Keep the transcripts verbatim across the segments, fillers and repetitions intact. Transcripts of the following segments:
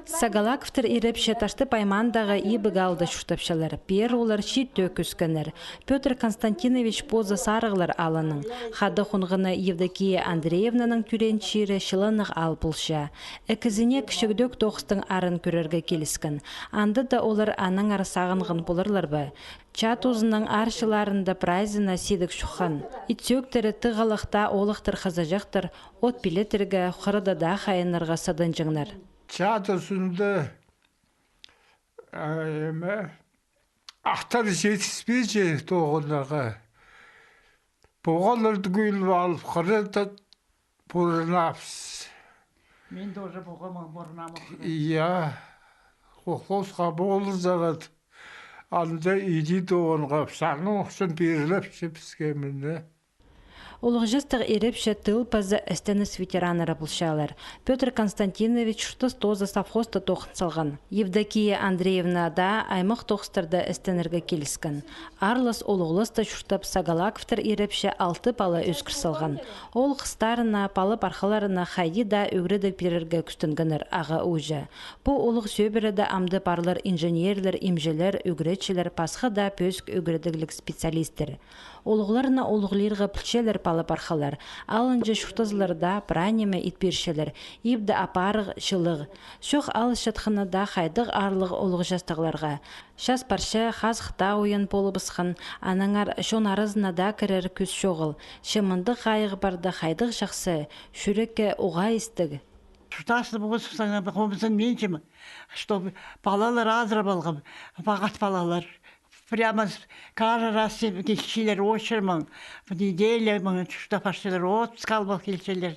Сагалаковтар ирепче Таштып аймаандағы Ибіг аалда чуртапчалар. Пеер олар чиит тӧӧк ӧскеннер. Пётр Константинович позы Сарығлар аалынаң. Хада хонғаны Евдокия Андреевнаның тӧреен чирі Чыланнығ аал полча. Ікізіне кічігдӧк тоғыстың арын кӧрерге киліскен. Анда даа олар аннаңар сағынған поларлар ба? Чаа тузының аар чылларында прайзына сидік чуххан. Ит сӧӧктері тығалахта оолахтар хызыҷахтар от пилеттерге, хырыда даа хайынарға сыданҷаңнар. Чаа тузында, а, эме, аттар читіспинче тоғынарға. Поғаларды кӧліп алып, хырыда пурнапс. Мен тоже поғам пурнамах. Я, колхозха полызығат. Анда иди тоғынғабыс. Аның ӱчӱн пиріліпче піске мына. Улуғ частығ ирепче тыл паза істеніс ветераннары полчалар. Пётр Константинович чуртас тооза совхозта тоғын салған. Евдокия Андреевна даа аймах тоғыстарда істенерге киліскен. Аарлас улуғласта чуртап, Сагалаковтар ирепче алты пала ӧскір салған. Оол хыстарына, пала-пархаларына хайди даа ӱгредіг пирерге кӱстенгеннер ағаа-ууҷа. Пу улуғ сӧбіреде амды парлар инженерлер, имҷілер, ӱгретчілер, пасха даа пӧзік ӱгредігліг специалисттер. Улуғларны улуғлирға пілчелер пала-пархалар. Алынҷа чуртазыларда прай ниме ит пирчелер. Ибде апарығ, чылығ. Чох алысчатханы даа хайдағ аарлығ улуғ частығларға. Час парча, хазых таа уян полыбысхан, аннаңар чон аразына даа кірер кӱс чоғыл. Че мындағ хайығ парда хайдағ чахсы, чӱрекке уғаа истіг. Чуртасты пу хомзынминчем, чтоб палалар азыра полған, пағат палалар. Прямо с-, каждый раз килчелер очередьмең, в неделю мына чуртап парчалар, отпуск алып килчелер.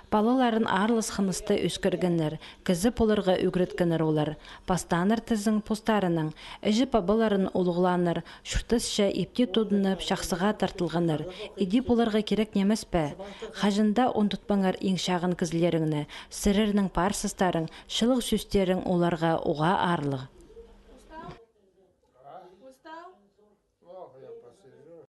Палаларын аарлас хынысты ӧскіргеннер, кізі поларға ӱгреткеннер олар. Пастааннар тізең постарынаң, іҷе-пабаларын улуғлааннар, чуртасча ипти тудынып, чахсыға тартылғаннар. Иди поларға кирек нимес пе? Хаҷан даа ундутпаңар иң чағын кізілеріңні, сірернің пар састарың, чылығ сӧстерің оларға уғаа аарлығ.